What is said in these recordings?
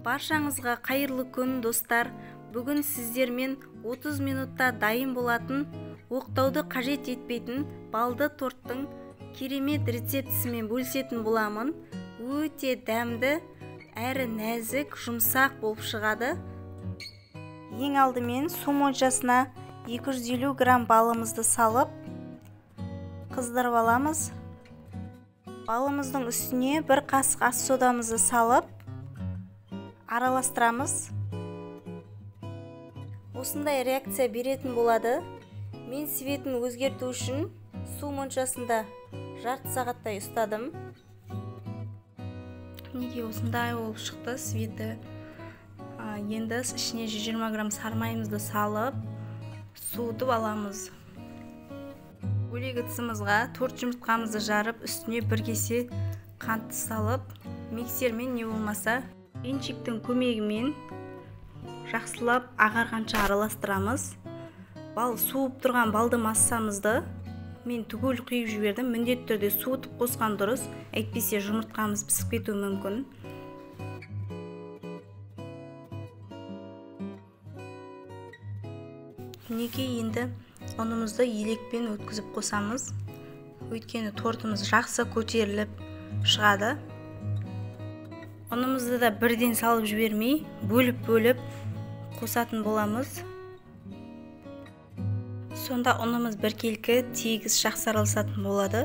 Баршаңызға қайырлы күн, достар. Бүгін сіздермен 30 минутта дайын болатын, оқтауды қажет етпейтін балды торттың керемет рецептісімен бөлісетін боламын. Өте дәмді, әрі нәзік, жұмсақ болып шығады. Ең алдымен су моншасына 250 грамм балымызды салып, қыздырып аламыз. Балымыздың үстіне бір қасық ас содамызды салып, араластырамыз. Осындай реакция беретін болады. Мен цветін өзгерту үшін су моншасында жарты сағаттай ұстадым. Неге осындай болып шықты цветі. Енді ішіне 120 грамм сармайымызды салып, суытып аламыз. Бөлек ыдысымызға 4 жұмыртқамызды жарып, үстіне бір кесе қантты салып, миксермен не болмаса венчиктің көмегімен жақсылап ағарғанша араластырамыз. Бал суып тұрған балды массамызды мен түгел құйып жібердім. Міндетті түрде суытып қосқан дұрыс, әйтпесе жұмыртқамыз пісіп кетуі мүмкін. Мінекей, енді ұнымызды елекпен өткізіп қосамыз. Өйткені тортымыз жақсы көтеріліп шығады. Ұнымызды да бірден салып жібермей, бөліп-бөліп қосатын боламыз. Сонда ұнымыз біркелкі, тегіс жақсы араласатын болады.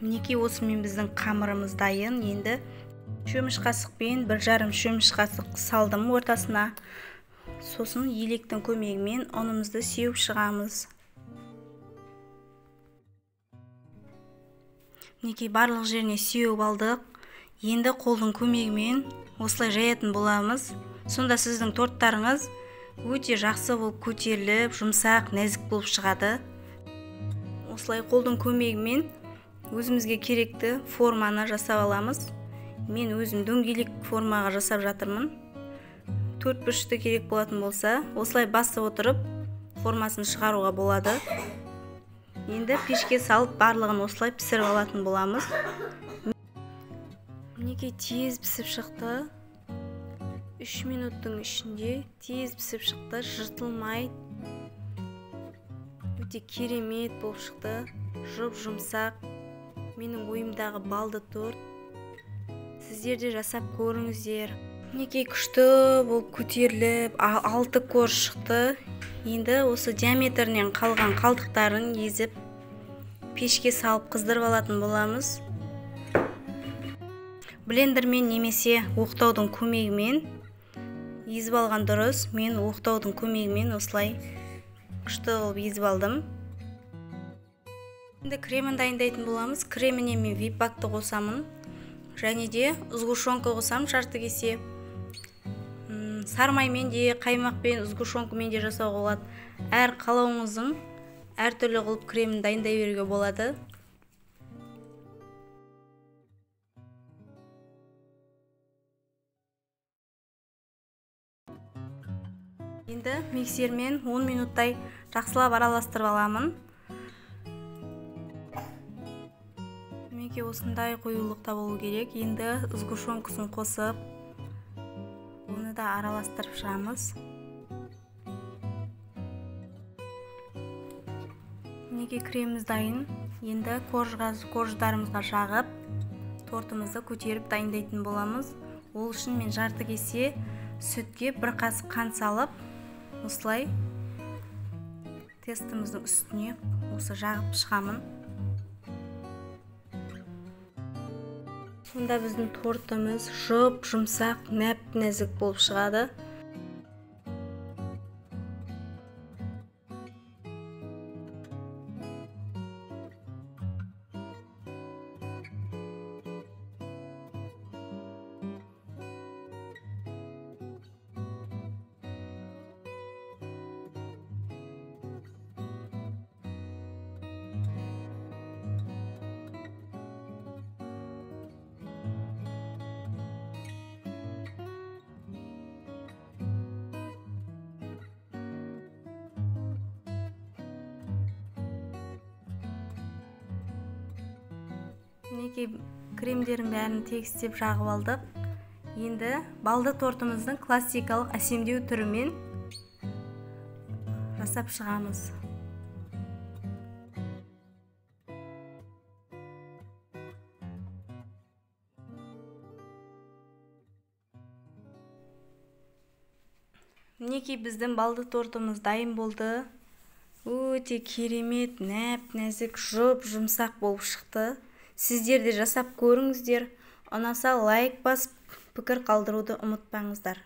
Мінекей, осымен біздің қамырымыз дайын. Енді шөміш қасықпен 1,5 шөміш қасық салдым ортасына. Сосын електің көмегімен ұнымызды сеуіп шығамыз. Мінекей, барлық жеріне сеуіп алдық. Енді қолдың көмегімен осылай жаятын боламыз. Сонда сіздің торттарыңыз өте жақсы болып көтеріліп, жұмсақ, нәзік болып шығады. Осылай қолдың көмегімен өзімізге керекті форманы жасап аламыз. Мен өзім дөңгелек формаға жасап жатырмын. Төрт бұрышты керек болатын болса, осылай басып отырып формасын шығаруға болады. Енді пешке салып барлығын осылай пісіріп алатын боламыз. Мінекей, тез пісіп шықты. 3 минуттың ішінде тез пісіп шықты, жыртылмай. Өте керемет болып шықты, жұп-жұмсақ. Менің ойымдағы балды торт. Сіздер де жасап көріңіздер. Мінекей, күшті болып көтеріліп, 6 корж шықты. Енді осы диаметрінен қалған қалдықтарын езіп, пешке салып қыздырып алатын боламыз. Блендермен немесе оқтаудың көмегімен езіп алған дұрыс. Мен оқтаудың көмегімен осылай күшті қылып езіп алдым. Енді кремін дайындайтын боламыз. Креміне мен виппакты қосамын. Және де сгущенка қосамын жарты кесе. Сармаймен де, қаймақпен, сгущенкамен де жасауға болады. Әр қалауыңыздың әртүрлі қылып кремін дайындай беруге болады. Енді миксермен 10 минуттай жақсылап араластырып аламын. Мінекей, осындай қоюлықта болу керек. Енді сгущенкасын қосып, оны да араластырып шығамыз. Мінекей, креміміз дайын. Енді корждарымызға жағып, тортымызды көтеріп дайындайтын боламыз. Ол үшін мен жарты кесе сүтке бір қасық қант салып, осылай тестіміздің үстіне осы жағып шығамын. Сонда біздің тортымыз жұп-жұмсақ, нәп-нәзік болып шығады. Мінекей, кремдердің бәрін тегістеп жағып алдық. Енді балды тортымыздың классикалық әсемдеу түрімен жасап шығамыз. Мінекей, біздің балды тортымыз дайын болды. Өте керемет, нәп-нәзік, жұп-жұмсақ болып шықты. Сіздер де жасап көріңіздер. Ұнаса лайк басып, пікір қалдыруды ұмытпаңыздар.